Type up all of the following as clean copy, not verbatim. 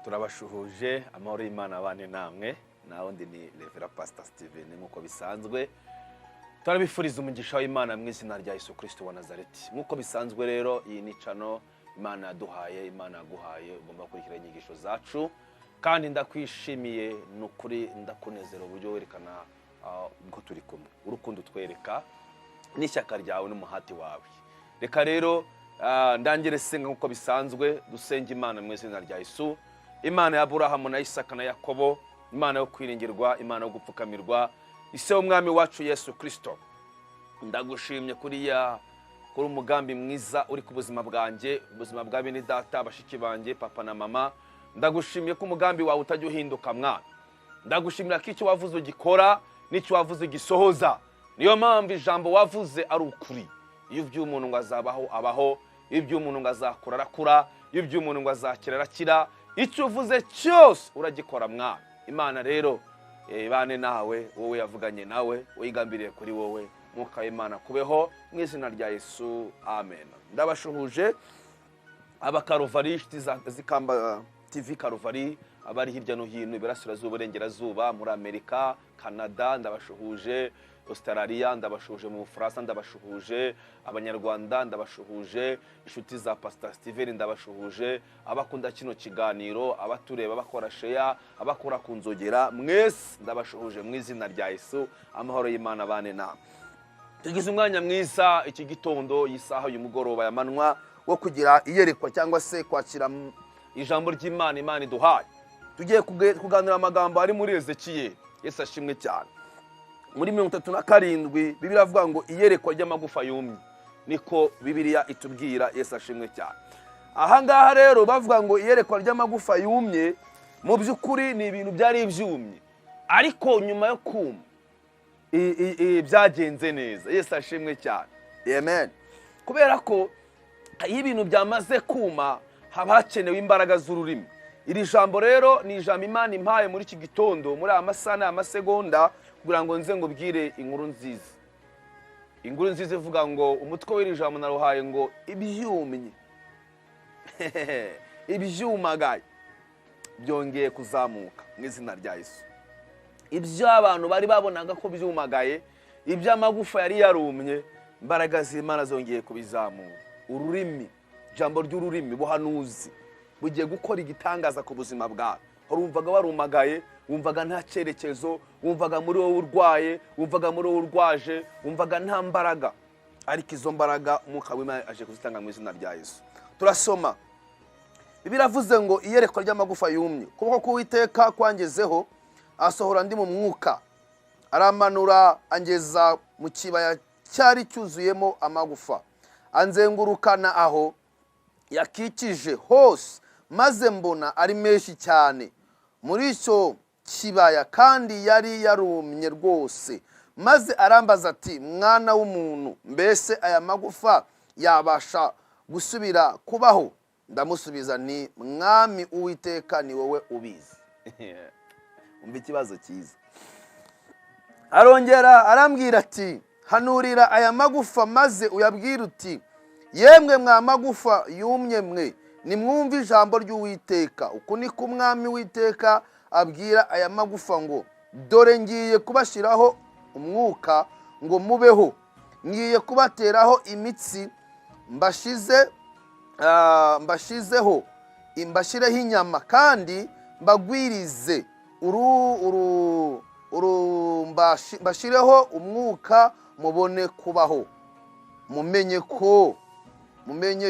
Turabashuhuje, amahoro y'Imana abane namwe. Nawe ndi ni Reverend Pastor Steven, nk'uko bisanzwe turabifuriza umugisha w'Imana mu izina rya Yesu Kristo wa Nazareti. Nk'uko bisanzwe rero, iyi ni channel Imana yaduhaye, Imana yaguhaye, ugomba gukurikira inyigisho zacu. Kandi ndakwishimiye, ni ukuri ndakunezera uburyo werekana ko turi kumwe, urukundo utwereka n'ishyaka ryawe n'umuhati wawe. Reka rero ndangire senga nk'uko bisanzwe, dusenga Imana mu izina rya Yesu, Imana ya Aburahamu na Isaka na Yakobo, Imana yo kwiringirwa, Imana yo gupfukamirwa, Ise w'Umwami wacu Yesu Kristo. Ndagushimye kuriya kuri umugambi mwiza uri ku buzima bwanjye, ubuzima bwa bene data, bashiki banjye, papa na mama. Ndagushimiye ko umugambi wawe utajya uhinduka, mwana. Ndagushimira ko icyo wavuze ugikora n'icyo wavuze ugisohoza. Niyo mpamvu ijambo wavuze ari ukuri. Iyo ubwiye umuntu ngo azabaho, abaho. Iyo ubwiye umuntu ngo azakura, arakura. Iyo ubwiye umuntu ngo azakira, arakira. Icyo uvuze cyose uragikora, mwana. Imana rero bane nawe, wowe yavuganye nawe, wigambiriye kuri wowe. Mwuka w'Imana kubeho mu izina rya Yesu, amen. Ndabashuhuje abakaruvari, inshuti z'Ikamba TV Karuvari, abari hirya no hino, iburasirazuba, iburengerazuba, muri Amerika, Canada, ndabashuhuje, Australia ndabashuhuje, mu Bufaransa ndabashuhuje, Abanyarwanda ndabashuhuje, inshuti za Pastor Steven ndabashuhuje, abakunda kino kiganiro, abatureba bakora share, abakora ku nzogera, mwese ndabashuhuje mu izina rya Yesu. Amahoro y'Imana bane namwe. Tugize umwanya mwiza iki gitondo, iyi saha, uyu mugoroba ya manwa, wo kugira iyerekwa cyangwa se kwakira ijambo ry'Imana Imana iduhaye. Tugiye kuganira amagambo ari muri Ezekiyeli. Yesu ashimwe cyane. Muri 37, Bibiliya avuga ngo iyerekwa ry'amagufa yumye, niko Bibiliya itubwira. Yesu ashimwe cyane. Ahangaha rero bavuga ngo iyerekwa ry'amagufa yumye, mu by'ukuri ni ibintu byari byumye, ariko nyuma yo kuma byagenze neza. Yesu ashimwe cyane, amen. Kubera ko iyo ibintu byamaze kuma, haba hakenewe imbaraga z'ururimi. Iri jambo rero ni ijambo Imana impaye muri iki gitondo, muri aya masaha n'aya masegonda, kugira ngo nze ngubwire inkuru nziza. Inkuru nziza ivuga ngo, umutwe w'iri jambo naruhaye ngo ibyumye, ibyumagaye byongeye kuzamuka mu izina rya Yesu. Ibyo abantu bari babonaga ko byumagaye, iby'amagufa yari yarumye, imbaraga z'Imana zongeye kubizamura. Ururimi, ijambo ry'ururimi, buhanuzi bugiye gukora igitangaza ku buzima bwawe. Wumvaga warumagaye, wumvaga nta cyerekezo, wumvaga muri wowe urwaye, wumvaga muri wowe urwaje, wumvaga nta mbaraga, ariko izo mbaraga Umwuka w'Imana aje kuzitanga mu izina rya Yesu. Turasoma, biravuze ngo iyerekwa ry'amagufa yumye. Ukuboko k'Uwiteka kwangezeho, asohora ndi mu mwuka, aramanura angeza mu kibaya cyari cyuzuyemo amagufa, anzengurukana aho yakikije hose, maze mbona ari menshi cyane muri icyo kibaya, kandi yari yarumye rwose. Maze arambaza ati: "Mwana w'umuntu, mbese aya magufa yabasha gusubira kubaho?" Ndamusubiza nti: "Mwami Uwiteka, ni wowe ubizi." Umva ikibazo cyiza. Arongera arambwira ati: "Hanurira aya magufa, maze uyabwire uti: 'Yemwe mwa magufa yumye mwe, nimwumve ijambo ry'Uwiteka. Uku ni ko Umwami Witeka abwira aya magufa ngo: Dore ngiye kubashyiraho umwuka ngo mubeho, ngiye kubateraho imitsi, mbashizeho, mbashyireho inyama, kandi mbagwirize uru uru uru mbashyireho umwuka mubone kubaho, mumenye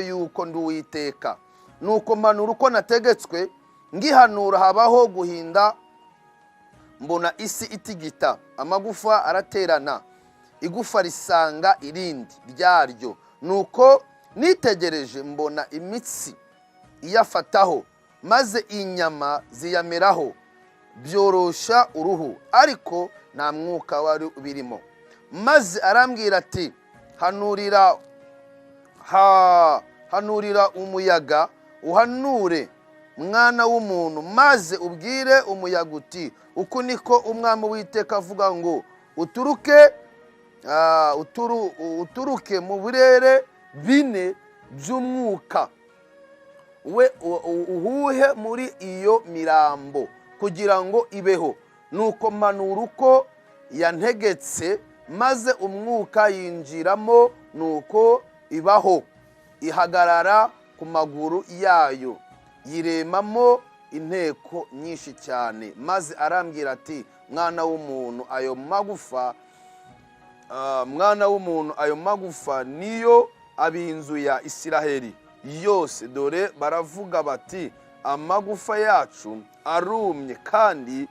yuko ndi Uwiteka.' Nuko mpanura uko nategetswe. Ngihanura, habaho guhinda, mbona isi itigita, amagufa araterana, igufa risanga irindi ryaryo. Nuko nitegereje, mbona imitsi iyafataho, maze inyama ziyameraho, byorosha uruhu, ariko nta mwuka wari ubirimo. Maze arambwira ati: Hanurira umuyaga, uhanure, mwana w'umuntu, maze ubwire umuyaga uti: Uku niko Umwami Witeka avuga ngo: Uturuke mu birere bine by'umwuka, We uhuhe muri iyo mirambo kugira ngo ibeho. Nuko mpanura uko yantegetse, maze umwuka yinjiramo, nuko ibaho, ihagarara ku maguru yayo, yiremamo inteko nyinshi cyane. Maze arambwira ati: "Mwana w'umuntu, ayo magufa, mwana w'umuntu, ayo magufa niyo ab'inzu ya Isiraheli yose. Dore baravuga bati: 'Amagufa yacu arumye, kandi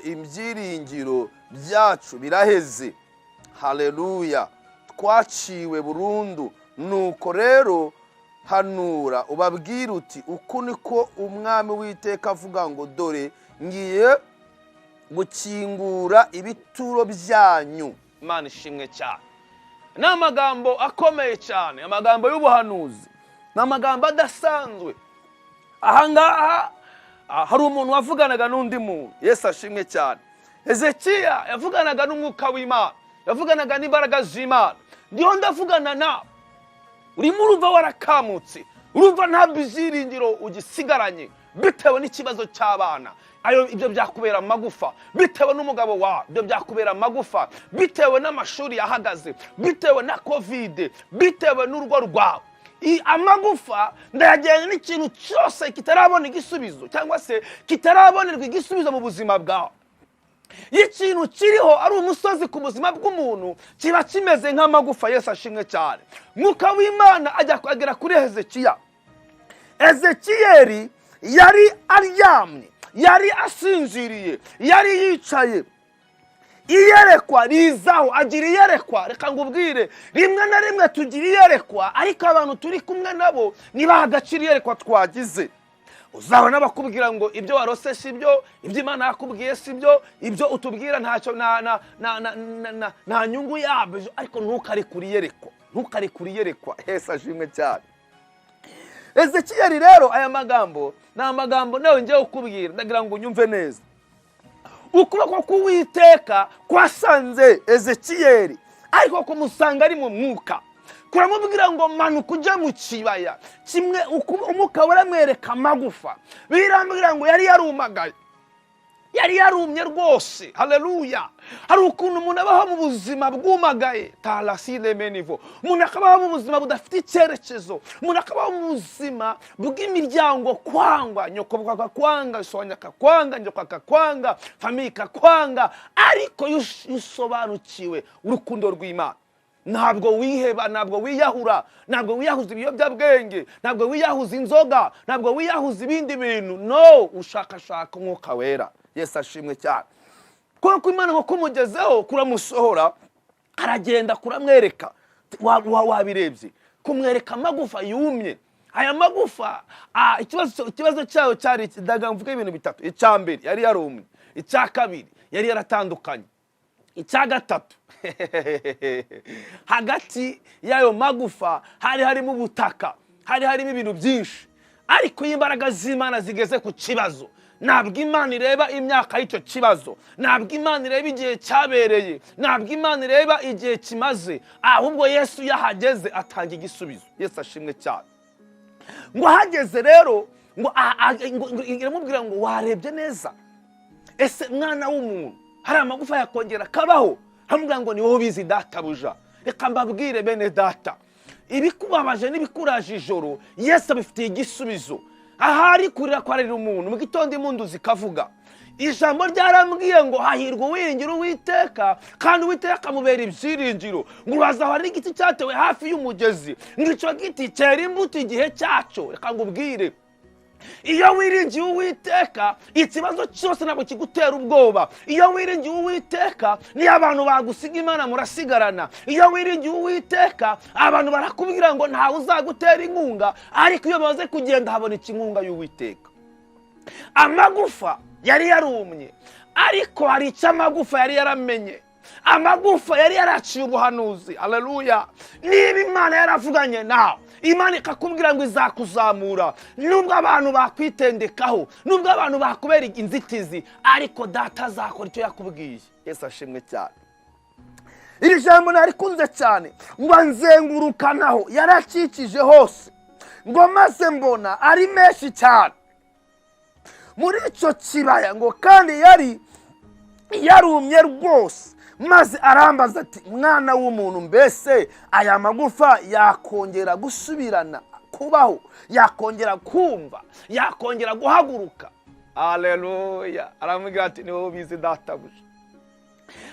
ibyiringiro byacu biraheze.'" Haleluya! "Twaciwe burundu. Nuko rero hanura ubabwire uti: 'Uku niko Umwami w'iteka avuga ngo: Dore ngiye gukingura ibituro byanyu.'" Imana ishimwe cyane. Ni amagambo akomeye cyane, amagambo y'ubuhanuzi, ni amagambo adasanzwe. Ahangaha hari umuntu wavuganaga n'undi muntu. Yesu ashimwe cyane. Hezekiya yavuganaga n'umwuka w'Imana, yavuganaga n'imbaraga z'Imana. Ndiho ndavugana nawe, urimo urumva warakamutse, urumva nta byiringiro ugisigaranye bitewe n'ikibazo cy'abana, ayo ibyo byakubera amagufa, bitewe n'umugabo wawe, ibyo byakubera amagufa, bitewe n'amashuri yahagaze, bitewe na COVID, bitewe n'urugo rwawe. Amagufa ndayajyanye n'ikintu cyose kitarabona igisubizo cyangwa se kitarabonerwa igisubizo mu buzima bwawe. Iyo ikintu kiriho ari umusozi ku buzima bw'umuntu, kiba kimeze nk'amagufa. Yesu ashimwe cyane. Mwuka w'Imana ajya agera kuri Hezekiya. Ezekiyeli yari aryamye, yari asinziriye, yari yicaye, iyerekwa rizaho, agira iyerekwa. Reka ngubwire, rimwe na rimwe tugira iyerekwa, ariko abantu turi kumwe nabo ntibaha agaciro iyerekwa twagize. Uzabona bakubwira ngo ibyo warose si byo, ibyo Imana yakubwiye si byo, ibyo utubwira ntacyo, nta nyungu yabyo. Ariko ntukarekure iyerekwa, ntukarekure iyerekwa. Yesu ashimwe cyane. Ezekiyeli rero, aya magambo ni amagambo nawe ngiye kukubwira, ndagira ngo unyumve neza. Ukuboko k'Uwiteka kwasanze Ezekiyeli, ariko kumusanga ari mu mwuka, kuramubwira ngo: "Manuka ujya mu kibaya kimwe." Umwuka uramwereka amagufa. Birambwira ngo yari yarumagaye, yari yarumye rwose. Haleluya! Hari ukuntu umuntu abaho mu buzima bwumagaye, tarasine menivo, umuntu akabaho mu buzima budafite icyerekezo, umuntu akabaho mu buzima bw'imiryango kwangwa, nyoko akakwanga, sonya akakwanga, nyoko akakwanga, famille ikakwanga. Ariko iyo usobanukiwe urukundo rw'Imana, ntabwo wiheba, ntabwo wiyahura, ntabwo wiyahuza ibiyobyabwenge, ntabwo wiyahuza inzoga, ntabwo wiyahuza ibindi bintu. No ushakashaka Umwuka Wera. Yesu ashimwe cyane. Kuko Imana ngo kumugezeho kuramusohora, aragenda, kuramwereka. Wabirebye, kumwereka amagufa yumye. Aya magufa, ikibazo cyayo cyari iki? Ndaga mvuge ibintu bitatu. Icya mbere, yari yarumye. Icya kabiri, yari yaratandukanye. Icya gatatu, hagati y'ayo magufa hari harimo ubutaka, hari harimo ibintu byinshi. Ariko iyo imbaraga z'Imana zigeze ku kibazo, ntabwo Imana ireba imyaka y'icyo kibazo, ntabwo Imana ireba igihe cyabereye, ntabwo Imana ireba igihe kimaze, ahubwo Yesu iyo ahageze atanga igisubizo. Yesu ashimwe cyane. Ngo ahageze rero, ngo iramubwira ngo: "Warebye neza? Ese mwana w'umuntu, hari amagufa yakongera akabaho?" Aramubwira ngo: "Ni wowe ubizi, databuja." Reka mbabwire bene data, ibikubabaje n'ibikuraje ijoro, Yesu abifitiye igisubizo. Ahari kurira kwararira umuntu, mu gitondo impundu zikavuga. Ijambo ryarambwiye ngo: "Hahirwa uwiringira Uwiteka, kandi Uwiteka akamubera ibyiringiro." Ngo urazahora n'igiti cyatewe hafi y'umugezi, ngo icyo giti cyera imbuto igihe cyacyo. Reka ngubwire, iyo wiringiye Uwiteka, ikibazo cyose ntabwo kigutera ubwoba. Iyo wiringiye Uwiteka, niyo abantu bagusiga, Imana murasigarana. Iyo wiringiye Uwiteka, abantu barakubwira ngo ntawe uzagutera inkunga, ariko iyo bamaze kugenda haboneka inkunga y'Uwiteka. Amagufa yari yarumye, ariko hari icyo amagufa yari yaramenye. Amagufa yari yaraciye ubuhanuzi. Aleluya! Niba Imana yaravuganye nawe, Imana ikakubwira ngo izakuzamura, nubwo abantu bakwitendekaho, nubwo abantu bakubera inzitizi, ariko Data azakora icyo yakubwiye. Yesu ashimwe cyane. Iri jambo narikunze cyane, ngo anzengurukanaho, yarakikije hose. Ngo maze mbona ari menshi cyane muri icyo kibaya, ngo kandi yari yarumye rwose. Maze arambaza ati: "Mwana w'umuntu, mbese aya magufa yakongera gusubirana kubaho, yakongera kumva, yakongera guhaguruka?" Aleluya! Aramubwira ati: "Ni wowe ubizi, databuja."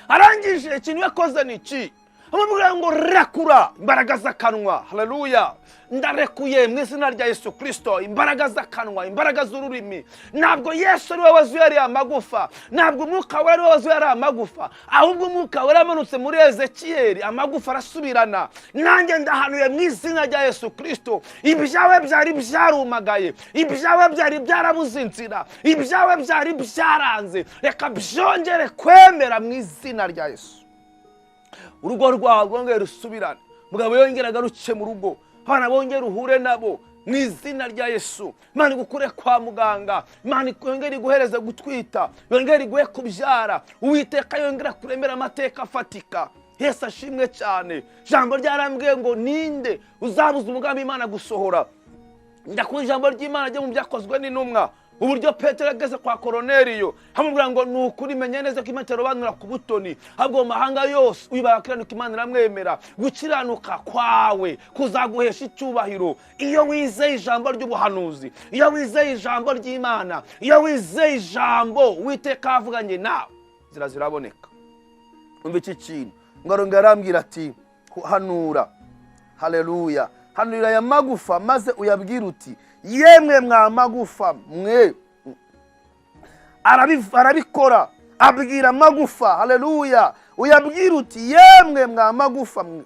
Arangije, ikintu yakoze ni iki? Amubwira ngo: "Rekura imbaraga z'akanwa." Haleluya! Ndarekuye mu izina rya Yesu Kirisito imbaraga z'akanwa, imbaraga z'ururimi. Ntabwo Yesu ari we wazuye ariya magufa, ntabwo Umwuka Wera ari we wazuye ariya magufa, ahubwo Umwuka Wera yamanutse muri Ezekiyeli, amagufa arasubirana. Nanjye ndahanuye mu izina rya Yesu Kirisito: ibyawe byari byarumagaye, ibyawe byari byarabuze inzira, ibyawe byari byaranze, reka byongere kwemera mu izina rya Yesu. Urugo rwawe rwongere rusubirane, mugabo yongere agaruke mu rugo, abana bongere uhure nabo mu izina rya Yesu. Imana igukure kwa muganga, Imana yongere iguhereze gutwita, yongere iguhe kubyara, Uwiteka yongere kuremera amateka afatika. Yesu ashimwe cyane. Ijambo ryarambwiye ngo: "Ninde uzabuza umugambi Imana gusohora?" Ndakunda ijambo ry'Imana ryo mu Byakozwe n'Intumwa, uburyo Petero yageze kwa Koroneriyo, amubwira ngo: "Ni ukuri menya neza ko Imana itarobanura ku butoni, ahubwo mu mahanga yose uyu barakiranuka Imana iramwemera. Gukiranuka kwawe kuzaguhesha icyubahiro." Iyo wizeye ijambo ry'ubuhanuzi, iyo wizeye ijambo ry'Imana, iyo wizeye ijambo Uwiteka avuganye nawe, inzira ziraboneka. Umva iki kintu ngo arongera arambwira ati: "Hanura, haleluya, hanurira aya magufa maze uyabwire uti: 'Yemwe mwa magufa mwe.'" Arabikora, abwira amagufa, haleluya: "Uyabwire uti: 'Yemwe mwa magufa mwe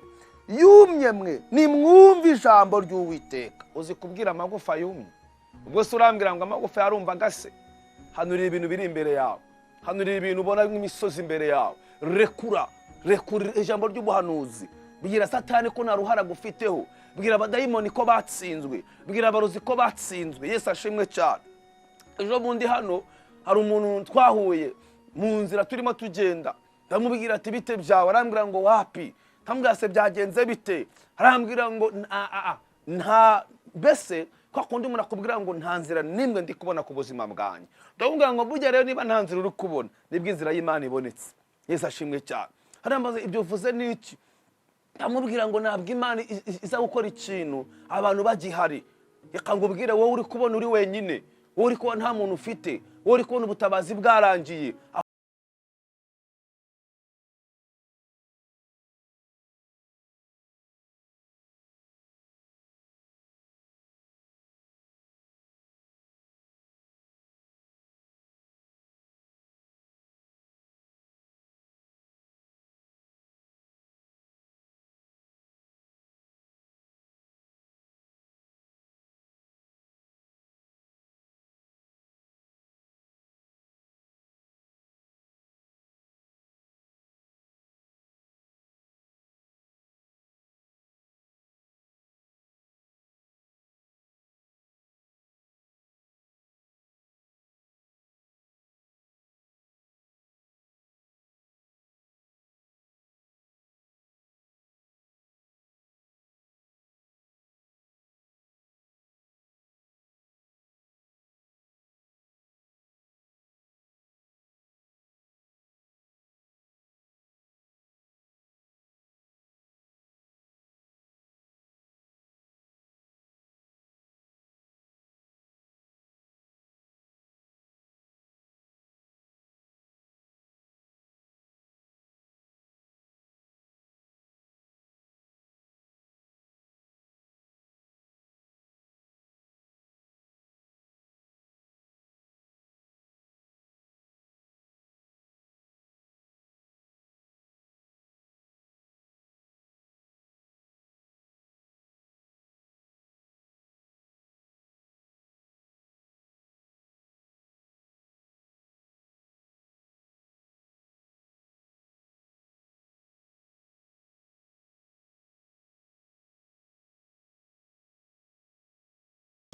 yumye mwe, nimwumve ijambo ry'Uwiteka.'" Uzi kubwira amagufa yumye? Ubwo se urambwira ngo amagufa yarumvaga se? Hanurira ibintu biri imbere yawe, hanurira ibintu ubona nk'imisozi imbere yawe. Rekura, rekura ijambo ry'ubuhanuzi. Bwira Satani ko nta ruhara agufiteho, bwira abadayimoni ko batsinzwe, bwira abarozi ko batsinzwe. Yesu ashimwe cyane. Ejo bundi hano hari umuntu twahuye mu nzira turimo tugenda, ndamubwira ati: "Bite byawe?" Arambwira ngo: "Wapi." Ndamubwira: "Se byagenze bite?" Arambwira ngo nta mbese kwa kundi umuntu akubwira ngo: "Nta nzira n'imwe ndi kubona ku buzima bwanjye." Ndamubwira ngo: "Burya rero niba nta nzira uri kubona, nibwo inzira y'Imana ibonetse." Yesu ashimwe cyane. Arambaza: "Ibyo uvuze ni iki?" Ndamubwira ngo: "Ntabwo Imana iza gukora ikintu abantu bagihari. Reka ngubwire, wowe uri kubona uri wenyine, wowe uri kubona nta muntu ufite, wowe uri kubona ubutabazi bwarangiye."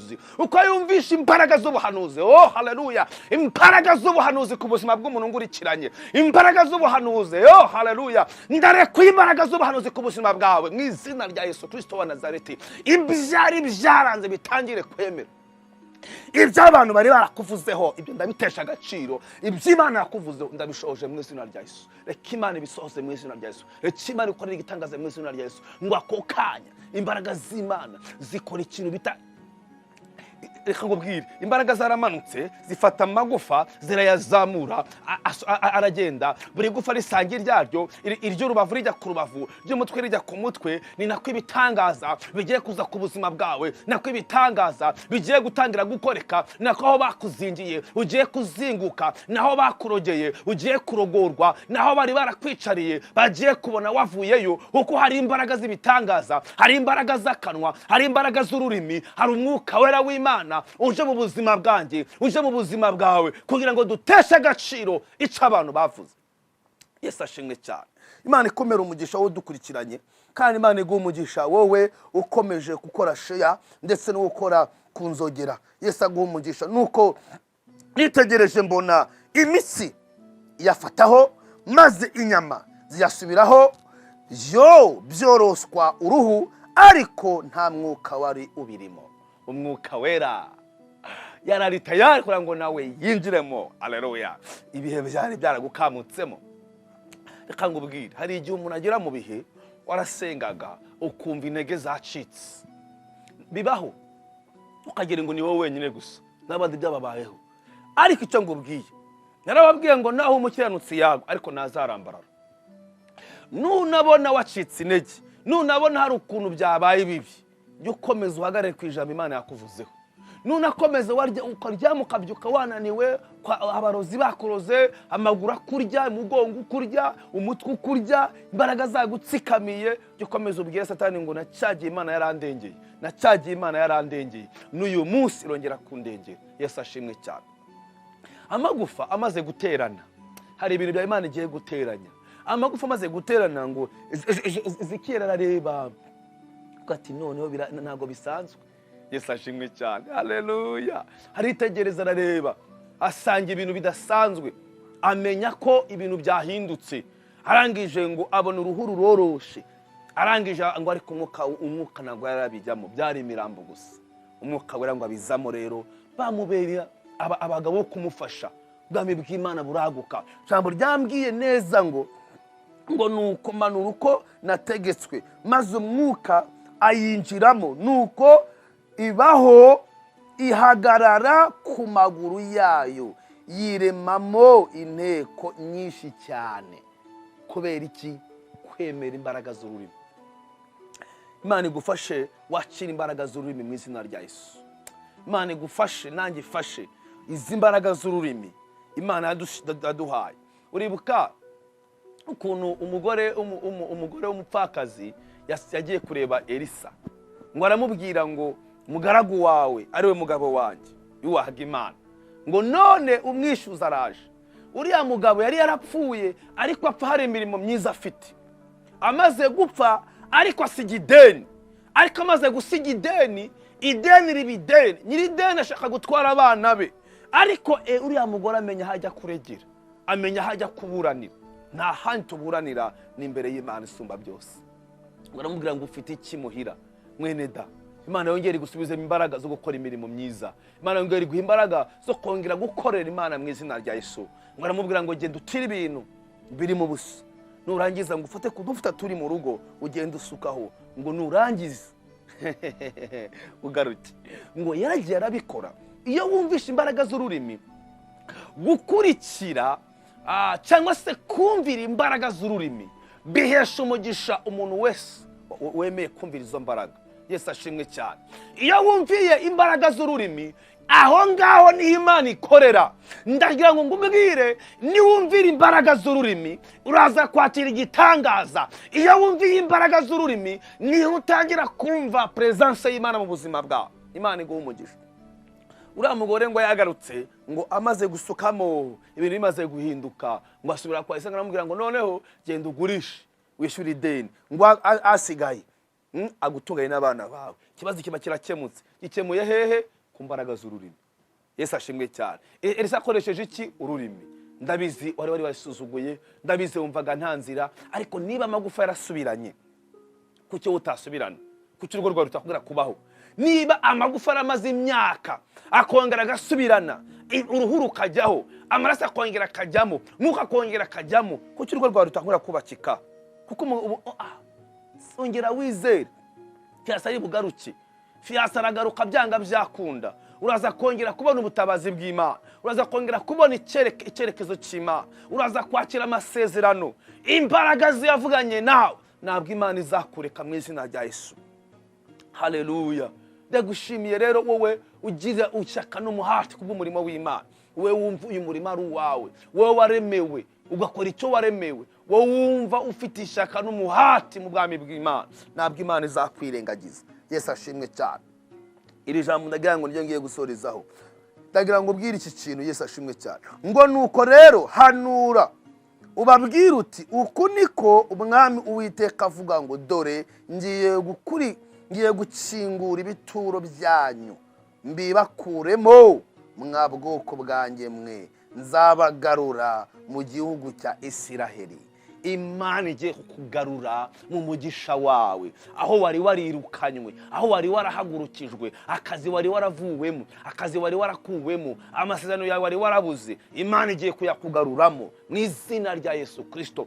z'ubuhanuzi, uko yumvisha imbaraga z'ubuhanuzi, oh haleluya, imbaraga z'ubuhanuzi ku buzima bw'umuntu ngurikiranye, imbaraga z'ubuhanuzi, oh haleluya, ndarekuye imbaraga z'ubuhanuzi ku buzima bwawe mu izina rya Yesu Kirisito wa Nazareti. Ibyari byaranze bitangire kwemera. Ibyo abantu bari barakuvuzeho, ibyo ndabitesha agaciro. Ibyo Imana yakuvuzeho ndabishoje mu izina rya Yesu. Reka Imana ibisohoze mu izina rya Yesu. Reka Imana ikorere igitangaza mu izina rya Yesu. Ngo ako kanya imbaraga z'Imana zikora ikintu bita, reka ngubwire, imbaraga zaramanutse zifata amagufa zirayazamura, aragenda, buri gufa risanga iryaryo, iry'urubavu rijya ku rubavu, ry'umutwe rijya ku mutwe. Ni nako ibitangaza bigiye kuza ku buzima bwawe, nako ibitangaza bigiye gutangira gukoreka, nako aho bakuzingiye ugiye kuzinguka, naho bakurogeye ugiye kurogorwa, naho bari barakwicariye bagiye kubona wavuyeyo, kuko hari imbaraga z'ibitangaza, hari imbaraga z'akanwa, hari imbaraga z'ururimi, hari Umwuka Wera w'Imana uje mu buzima bwanjye, uje mu buzima bwawe, kugira ngo duteshe agaciro icyo abantu bavuze. Yesu ashimwe cyane. Imana ikomera umugisha wowe udukurikiranye, kandi Imana iguha umugisha wowe ukomeje gukora share ndetse no gukora ku nzogera. Yesu aguha umugisha. Nuko nitegereje mbona imitsi iyafataho, maze inyama ziyasubiraho, yo byoroswa uruhu, ariko nta mwuka wari ubirimo. Umwuka Wera yarari tayari kugira ngo nawe yinjiremo. Aleluya! Ibihe byari byaragukamutsemo. Reka ngubwire, hari igihe umuntu agera mu bihe warasengaga ukumva intege zacitse. Bibaho, ukagira ngo ni wowe wenyine gusa, n'abandi byababayeho. Ariko icyo ngubwiye, narababwiye ngo naho umukiranutsi yagwa ariko ntazarambarara. Nunabona wacitse intege, nunabona hari ukuntu byabaye bibi, jya ukomeza uhagarare ku ijambo Imana yakuvuzeho. Nunakomeza warya ukaryama ukabyuka wananiwe, abarozi bakuroze, amaguru akurya, umugongo ukurya, umutwe ukurya, imbaraga zagutsikamiye, jya ukomeza ubwire Satani ngo nacyagiye Imana yarandengeye, nacyagiye Imana yarandengeye, n'uyu munsi irongera kundengera. Yesu ashimwe cyane. Amagufa amaze guterana, hari ibintu bya Imana igiye guteranya. Amagufa amaze guterana, ngo Ezekiyeli arareba ati noneho ntabwo bisanzwe. Yesu ashimwe cyane, haleluya. Aritegereza, arareba, asanga ibintu bidasanzwe, amenya ko ibintu byahindutse. Arangije ngo abona uruhu ruroroshe. Arangije ngo ariko umwuka ntabwo yari abijyamo, byari imirambo gusa. Umwuka Wera ngo abizamo. Rero bamubera abagabo bo kumufasha, ubwami bw'Imana buraguka. Ijambo ryambwiye neza ngo nuko manura uko nategetswe, maze umwuka ayinjiramo, nuko ibaho, ihagarara ku maguru yayo, yiremamo inteko nyinshi cyane. Kubera iki? Kwemera imbaraga z'ururimi. Imana igufashe wakira imbaraga z'ururimi mu izina rya Yesu. Imana igufashe, nanjye ifashe, izi mbaraga z'ururimi Imana yaduhaye. Uribuka ukuntu umugore w'umupfakazi yagiye kureba Elisa, ngo aramubwira ngo umugaragu wawe ariwe mugabo wanjye yubahaga Imana, ngo none umwishyuza araje. Uriya mugabo yari yarapfuye, ariko apfa hari imirimo myiza afite. Amaze gupfa ariko asiga ideni, ariko amaze gusiga ideni, ideni riba ideni, nyiri ideni ashaka gutwara abana be. Ariko uriya mugore amenya aho ajya kuregera, amenya aho ajya kuburanira. Nta handi tuburanira, ni imbere y'Imana isumba byose. Baramubwira ngo ufite iki muhira? Mwene da, Imana yongere igusubizemo imbaraga zo gukora imirimo myiza. Imana yongere iguha imbaraga zo kongera gukorera Imana mu izina rya Yesu. Ngo aramubwira ngo genda utire ibintu biri mu busa, nurangiza ngo ufate ku dufuta turi mu rugo ugende usukaho, ngo nurangiza ugaruke. Ngo yaragiye arabikora. Iyo wumvishe imbaraga z'ururimi, gukurikira cyangwa se kumvira imbaraga z'ururimi bihesha umugisha umuntu wese wemeye kumvira izo mbaraga. Yesu ashimwe cyane. Iyo wumviye imbaraga z'ururimi, aho ngaho niho Imana ikorera. Ndagira ngo ngubwire, niwumvira imbaraga z'ururimi uraza kwakira igitangaza. Iyo wumviye imbaraga z'ururimi niho utangira kumva presence y'Imana mu buzima bwawe. Imana iguha umugisha. Uriya mugore ngo yagarutse, ngo amaze gusukamo ibintu bimaze guhinduka, ngo asubira kwa Isaka, aramubwira ngo noneho genda ugurishe wishyure ideni, ngo asigaye agutunganye n'abana bawe. Ikibazo kiba kirakemutse. Gikemuye hehe? Ku mbaraga z'ururimi. Yesu ashimwe cyane. Elisa akoresheje iki? Ururimi. Ndabizi wari wasuzuguye, ndabizi wumvaga nta nzira, ariko niba amagufa yarasubiranye, kuki wowe utasubirana? Kuki urugo rwawe rutakongera kubaho? Niba amagufa yaramaze imyaka akongera agasubirana, uruhu rukajyaho, amaraso akongera akajyamo, mwuka akongera akajyamo, kuki urugo rwawe rutakongera kubakika? Kuko ongera wizere, fiancé ari bugaruke. Fiancé aragaruka byanga byakunda. Uraza kongera kubona ubutabazi bw'Imana, uraza kongera kubona icyerekezo cy'Imana, uraza kwakira amasezerano. Imbaraga ziyavuganye nawe, ntabwo Imana izakureka mu izina rya Yesu. Haleluya! Ndagushimiye rero wowe ugira ishyaka n'umuhati kubw'umurimo w'Imana, wowe wumva uyu murimo ari uwawe, wowe waremewe ugakora icyo waremewe, wowe wumva ufite ishyaka n'umuhati mu bwami bw'Imana, ntabwo Imana izakwirengagiza. Yesu ashimwe cyane. Iri jambo ndagira ngo niryo ngiye gusorezaho. Ndagira ngo ubwire iki kintu. Yesu ashimwe cyane. Ngo nuko rero hanura ubabwire uti: "Uku niko Umwami Uwiteka avuga ngo: Dore ngiye gukingura ibituro byanyu mbibakuremo, mwa bwoko bwanjye mwe, nzabagarura mu gihugu cya Isiraheli." Imana igiye kukugarura mu mugisha wawe, aho wari warirukanywe, aho wari warahagurukijwe, akazi wari waravuwemo, akazi wari warakuwemo, amasezerano yawe wari warabuze, Imana igiye kuyakugaruramo mu izina rya Yesu Kirisito.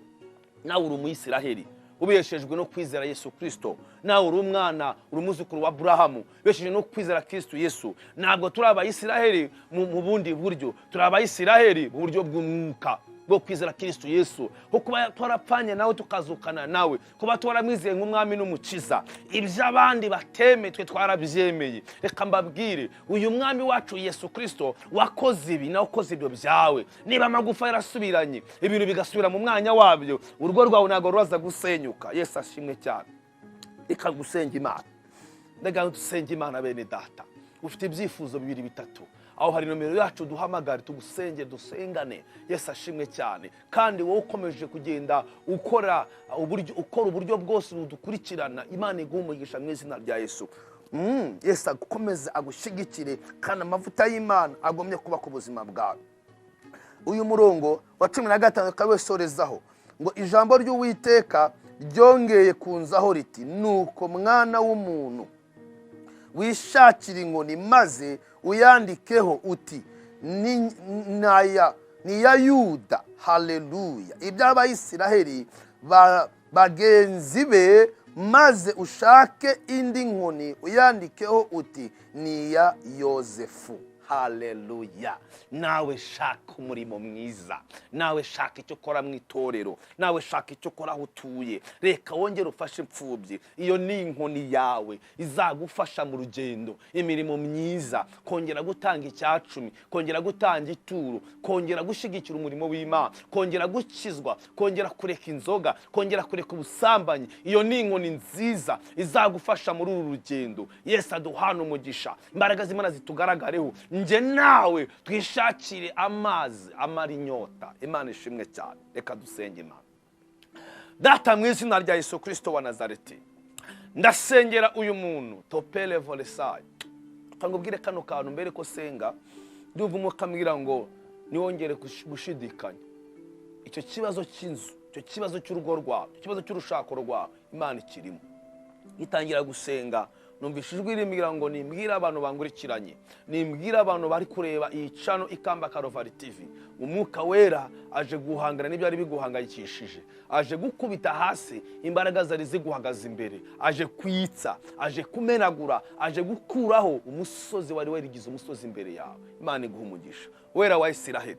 Nawe uri Umuyisiraheli ubeshejwe no kwizera Yesu Kirisito. Nawe uri umwana, uri umwuzukuru wa Aburahamu ubeshejwe no kwizera Kirisito Yesu. Ntabwo turi Abayisiraheli mu bundi buryo, turi Abayisiraheli mu buryo bw'umwuka bwo kwizera Kirisito Yesu, ko kuba twarapfanye nawe tukazukana nawe, kuba twaramwizeye nk'Umwami n'Umukiza. Ibyo abandi bateme, twe twarabyemeye. Reka mbabwire, uyu Mwami wacu Yesu Kirisito wakoze ibi, nawe ukoze ibyo byawe. Niba amagufa yarasubiranye, ibintu bigasubira mu mwanya wabyo, urugo rwawe ntabwo ruraza gusenyuka. Yesu ashimwe cyane. Reka gusenga Imana. Ndagira ngo dusenge Imana. Bene data, ufite ibyifuzo bibiri, bitatu, aho hari nomero yacu, duhamagare tugusenge, dusengane. Yesu ashimwe cyane. Kandi wowe ukomeje kugenda ukora uburyo bwose budukurikirana, Imana iguha umugisha mu izina rya Yesu. Yesu agukomeze, agushyigikire, kandi amavuta y'Imana agomye kuba ku buzima bwawe. Uyu murongo wa 15 ukawisorezaho ngo: "Ijambo ry'Uwiteka ryongeye kunzaho riti: Nuko mwana w'umuntu, wishakira inkoni maze uyandikeho uti: Ni iya Yuda." Haleluya! "Iby'Abayisiraheli bagenzi be. Maze ushake indi nkoni uyandikeho uti: Ni iya Yozefu." Haleluya! Nawe shaka umurimo mwiza, nawe shaka icyo ukora mu itorero, nawe shaka icyo ukora aho utuye. Reka wongere ufashe imfubyi. Iyo ni inkoni yawe izagufasha mu rugendo. Imirimo myiza, kongera gutanga icyacumi, kongera gutanga ituro, kongera gushyigikira umurimo w'Imana, kongera gukizwa, kongera kureka inzoga, kongera kureka ubusambanyi, iyo ni inkoni nziza izagufasha muri uru rugendo. Yesu aduhana umugisha, imbaraga z'Imana zitugaragareho. Njye nawe twishakire amazi amara inyota. Imana ishimwe cyane. Reka dusenge Imana. Data, mu izina rya Yesu Kirisito wa Nazareti, ndasengera uyu muntu topele volesayi. Ubwire kano kantu mbere ko senga. Ndumva Umwuka ambwira ngo niwongere gushidikanya icyo kibazo cy'inzu, icyo kibazo cy'urugo rwawe, icyo kibazo cy'urushako rwawe, Imana ikirimo. Ngitangira gusenga numvishe ijwi rimbwira ngo nimbwire abantu bangurikiranye, nimbwire abantu bari kureba iyi channel Ikamba Karovari TV: Umwuka Wera aje guhangana n'ibyari biguhangayikishije, aje gukubita hasi imbaraga zari ziguhagaze imbere, aje kwitsa, aje kumenagura, aje gukuraho umusozi wari warigize umusozi imbere yawe. Imana iguha umugisha. Wera wa Isiraheli,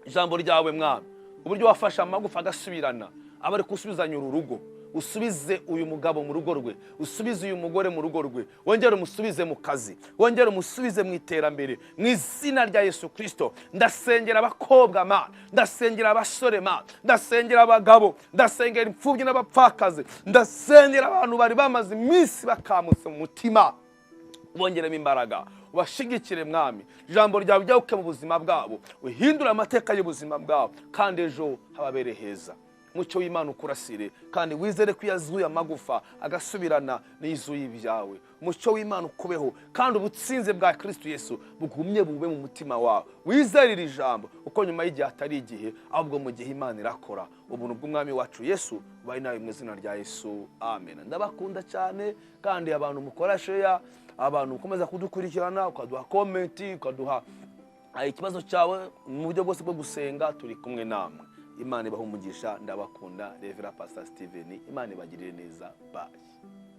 ijambo ryawe Mwami, uburyo wafashe amagufa agasubirana, aba ari gusubizanya uru rugo. Usubize uyu mugabo mu rugo rwe, usubize uyu mugore mu rugo rwe, wongere umusubize mu kazi, wongere umusubize mu iterambere mu izina rya Yesu Kirisito. Ndasengera abakobwa ma, ndasengera abasore ma, ndasengera abagabo, ndasengera imfubyi n'abapfakazi, ndasengera abantu bari bamaze iminsi bakamutse mu mutima. Ubongeremo imbaraga, ubashigikire Mwami. Ijambo ryawe ryaguke mu buzima bwabo, uhindure amateka y'ubuzima bwabo, kandi ejo hababere heza. Umucyo w'Imana ukurasire, kandi wizere ko iyo azuye amagufa agasubirana n'izuye ibyawe. Umucyo w'Imana ukubeho, kandi ubutsinzi bwa Kristo Yesu bugumye bube mu mutima wawe. Wizere iri jambo, uko nyuma y'igihe atari igihe, ahubwo mu gihe Imana irakora. Ubuntu bw'Umwami wacu Yesu bari nawe mu izina rya Yesu, amen. Ndabakunda cyane, kandi abantu mukora share, abantu mukomeza kudukurikirana, ukaduha comment, ukaduha ikibazo cyawe mu buryo bwose bwo gusenga, turi kumwe namwe. Imana ibaha umugisha. Ndabakunda. Reverend Pastor Steven, Imana ibagirire neza. Bye.